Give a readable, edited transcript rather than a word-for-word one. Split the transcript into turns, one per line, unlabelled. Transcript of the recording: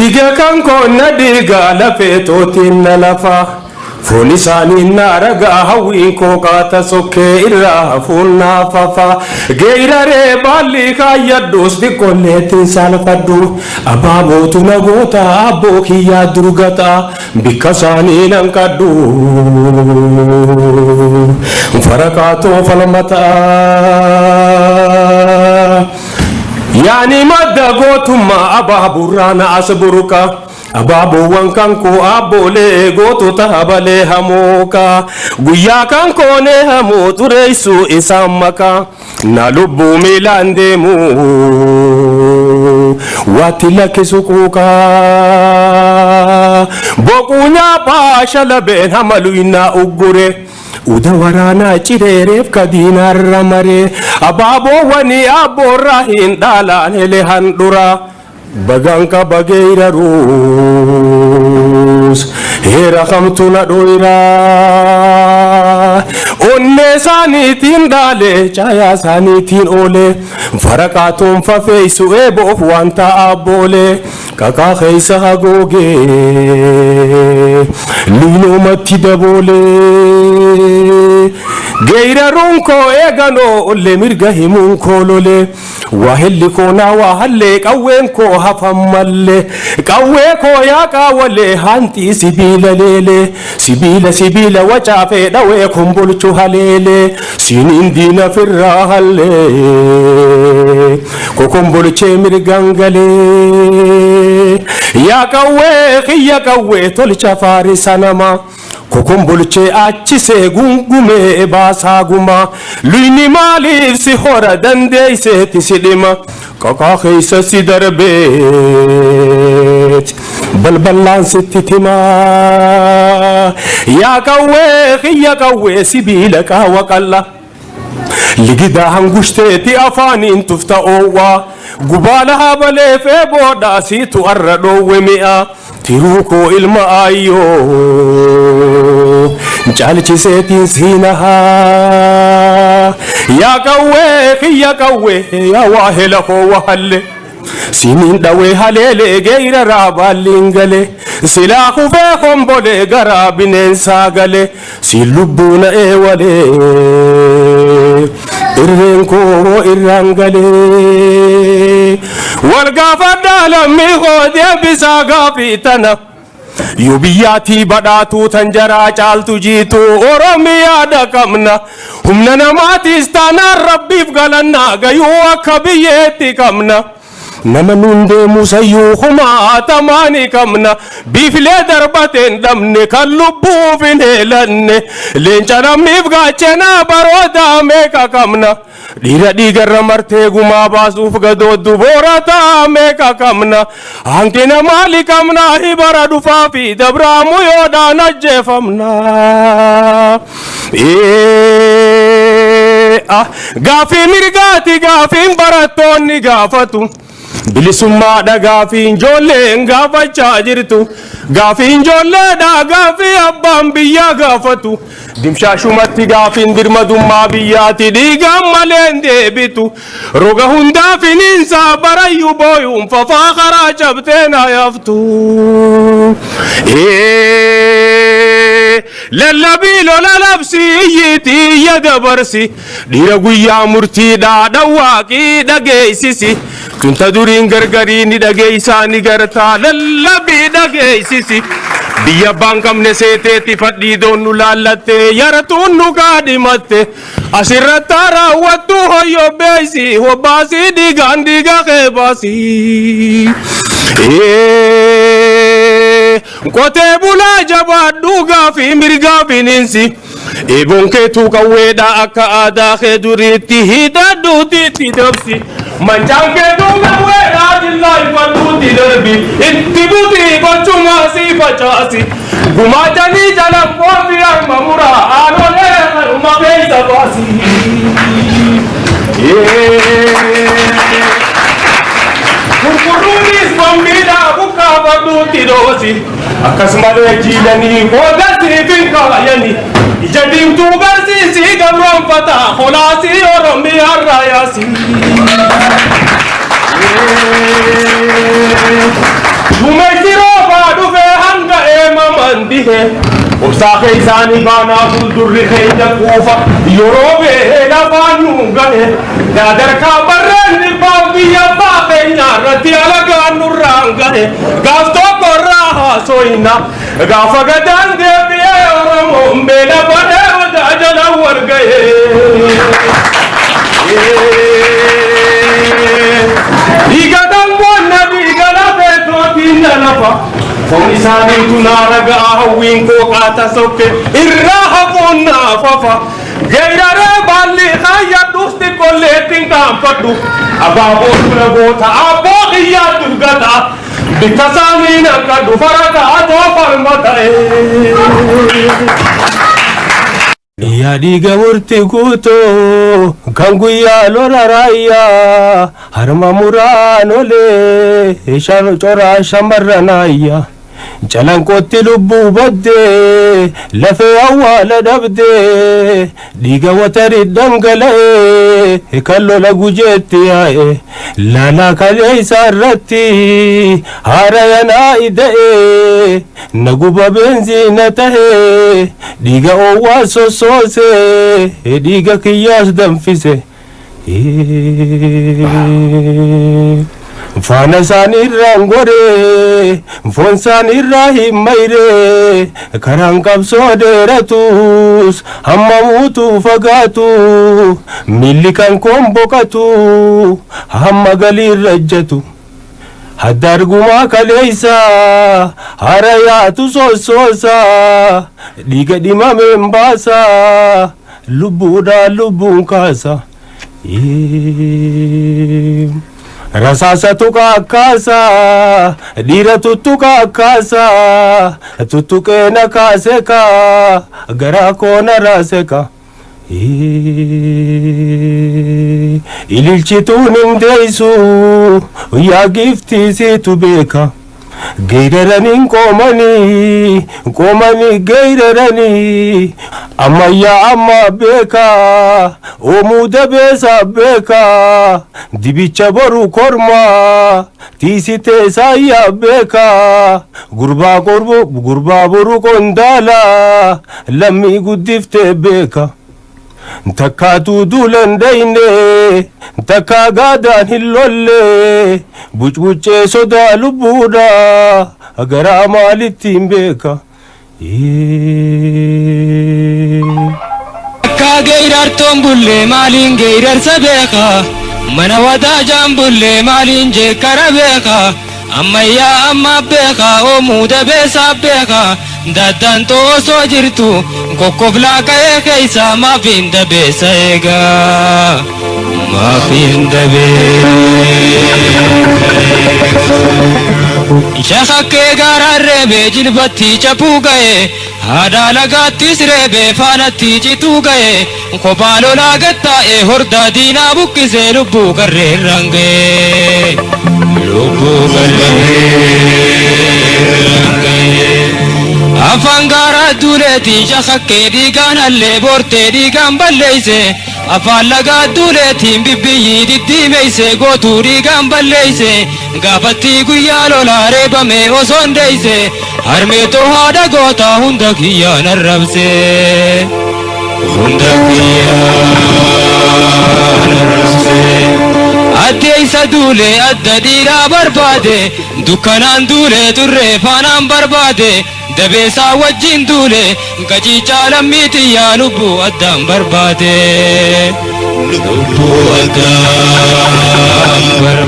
Dhiiga kan koo na dhiiga lafee tootiin na lafa. Foon isaanii na ragaa hawwiin koo qaata sokkee irraa hafuun naa fafa. Geeraree baalli kaayyadhus xiqqolleettiin saalfadhu. Abaabootu na goota abboo kiyyaa durgata. Bikka isaanii nan qadhu. Faraqaatoo falmataa. Yaani madda gootummaa abaaburraa na as burqa. Abaaboowwan kan koo abboolee gootota habalee hamooka. Guyyaa kan koonee hamoo xureessu isaan maka. Na lubbuu miilaan deemu. Waatti lakkisu quuqa. Boquu nyaaphaa shalabeen hamalu innaa uggure. Uda waraanaa cireereef kadiinaarra maree. Abaaboowwanii abboorraa hin dhaalaan hele handhura. Bagaan qaba geeraruus heera kamtu na dhoyra. Onnee isaaniitiin dhaale caayaa isaaniitiin oole. Faraqaa toonfa feeysu eeboof waan ta'a boole. Qaqaa keessa hagoogee liinoomatti daboole. Geeraruun koo eeganoo ollee mirga himuun koo lole. Waa helli koo naa waa hallee qawween koo hafan mallee. Qawwee koo yaa qaawwalee haanxii sibiila leelee. Sibiila sibiila wacaafee dhawee kombolchu haleelee. Siiniin diina firraa hallee. Kokombolchee mirgaan galee. Yaa qawwee kiyya qawwee tolcha faarisa namaa. Kokombolchee achisee gungumee baasaa gumaa. Luyni maaliif si hora dandeeyseeti si dhima. Qaqaa keessa si darbeet balballaan sitti timaa. Yaa qawwee kiyya qawwee sibiila qaawa qalla. Ligidaa hangushiteeti afaaniin tufta oowwaa. Gubaala habalee feeboodhaa siitu arra dhoowwe mi'a. Tiruu koo ilma aayyoo caalchiseetiin siinahaa. Yaa qawwee kiyya qawwee yaa waa hela koo wahalle. Siniin dhawee haleelee geeraraa baalliin galee. Silaa kufee kombolee garaa bineensaa galee. Siin lubbuu na eewalee. Irreen koo irraan galee. Wal gaafadhaa lammii koo deebisaa gaafii tana. Yoo biyyaatii badhaatuu tan jaraa caaltu jiitu Oromiyaa dhaqabna. Humna namaatiis taanaan rabbiif galannaa gayuu akka biyyeetti qabna. Nama nuun deemu sayyuu kumaatamaa ni qabna. Biiflee darbateen dhabne kan lubbuuf hin heelanne. Leenca lammiif gaachena baroodaa meeqa qabna. Dhiira dhiigarra martee gumaa baasuuf gadooddu boorataa meeqa qabna. Hanqina maali qabna hibara dhufaa fi dabraamu yoodhaan ajjeefamna. Gaaffii mirgaati gaaffiin barattoonni gaafatu. Bilisummaadha gaaffiin ijoolleen gaafachaa jirtu. Gaaffiin ijoolleedha gaaffii abbaan biyyaa gaafatu. Dimshaashumatti gaaffiin dirmadummaa biyyaati dhiigaan malee hin deebitu. Roga hundaa finiinsaa barayyuu booyuun fafaa karaa cabtee na yaaftu. Lallabii lola labsii iyyiitii iyya dabarsi. Dhiira guyyaa murtiidhaa dhawwaaqii dhageessisi. Tunta duriin gargarii ni dhageessaa ni gartaa lallabii dhageessisi. Biyya abbaan qabne seeteetti fadhii doonnu laallatte yaratuun nu gaadhimatte. Asirratti raawwattu hoyyoo beeysi hobbaasii dhiigaan dhiiga kee baasii. Qotee bulaa jabaadhu gaafii mirgaa bineensi. Eeboon keetuu qawweedha akka aadaa kee duriitti hidhadhuuti itti dabsi. Mancaan keetuu qawweedha jillaa ifadhuuti darbi. Itti butii gochumaa si facaasi. Gumaachanii jalan boofi harma muraa aanolee harma keessa baasi. Gurguruunis bombiidha bukkaafadhuutti dhoosi. Akkasumalee jiilanii qooda siif hin kaayani. Ija diimtuu barsiisii gabroonfataa holaasii Oromiyaa raayaasii. Duumessi roobaa dhufee hanga eemaman dhihe. Obsaa keessaanii baanaa fuuldurri keenya quufa yeroo bee lafaan nu gahe. Dadarkaa barreen dhibbaan biyya abbaa keenya irratti alagaan nurraan gahe. Gaaf tokko irraa haasoyna gaafa gadaan deebi'ee Oromoon beela bahee odaa jala wal gahe. Dhiiga dhangoonna dhiiga lafee tootiin na lafa. Foon isaaniitu naa ragaa hawwiin koo qaata sokke irraa hafuun naaf hafa. Geeraree baalli kaayyadhus xiqqolleetti hin qaanfadhu. Abaaboo dura goota abboo kiyyaa durgata. Bikka isaanii naqadhu farata atoo falma ta'e. Yaa dhiiga murti guutuu kan guyyaa lola raayyaa harma muraan olee coraa shamarran ayyaa. Calanqootti lubbuu baddee lafee awwaala dhabdee dhiiga watari dhangala'ee kan lola gujeetti yaa'e laalaa kaleessa irratti haara yanaa ida'ee na guba beenziina tahee dhiiga oowwaa sossoosee dhiiga kiyyaas danfise. Faana isaanii irraan goree foon isaanii irraa hin mayree karaan qabsoo dheeratus hamma muutuu fagaatu miilli kan koon boqatu hamma galii irra ejjatu. Hadda argumaa kaleessa hara yaatu sossoosa dhiiga dhimameen baasa lubbuudhaan lubbuun kaasa. Rasaasa tuqa akkaasa dhiira tuttuqa akkaasa tuttuqee na kaase ka garaa koo na raase ka. Ililchituun hin deessu yaa giiftii siitu beeka. Geeraraniin qoomanii qoomanii geeraranii ammayyaa amma beeka oomuu dabeessa beeka dibicha boru kormaa tiisitee saayyaa beeka gurbaa korbo gurbaa boru qondaala lammii guddiftee beeka. Takkaatu duulan dayne takkaa gaadaan hin lolle bucbuccee sodaa lubbuudha garaa maalitti hin beeka.
Akka geerartoon bullee maaliin geerarsa beeka? Mana wadaajaan bullee maaliin jeekkara beeka? Ammayyaa amma beeka oomuu dabeessaa beeka? Daddantoo osoo jirtu kokkoflaa ka'ee keessa maaf hin dabeessa eegaa? Maaf hin dabeessa? Shakakkee gaaraan reebee jilbatti cabuu ga'e haadha lagaattis reebee faanatti cituu ga'e kophaa lolaa gattaa'e hordaa diinaa buqqisee lubbuu garreerraan ga'e. Lubbuu garreerraan ga'e. Afaan gaaraa duuleetiin shakakkee dhiigaan hallee boortee dhiigaan balleeyse. Afaan lagaa duuleetiin bibbiyyii diddiimeyse gootuu dhiigaan balleeyse. Gaafatti guyyaa lolaa reebame osoo hin deeyse. Harmeetoo haadha gootaa hunda kiyyaan arrabse. Hunda kiyyaan arrabse. Addeeysa duulee adda dhiiraa barbaade. Dukkanaan duulee turree faanaan barbaade. Dabeessaa wajjin duule qaciichaa lammii xiyyaa lubbuu addaan barbaade. Lubbuu addaan barbaade.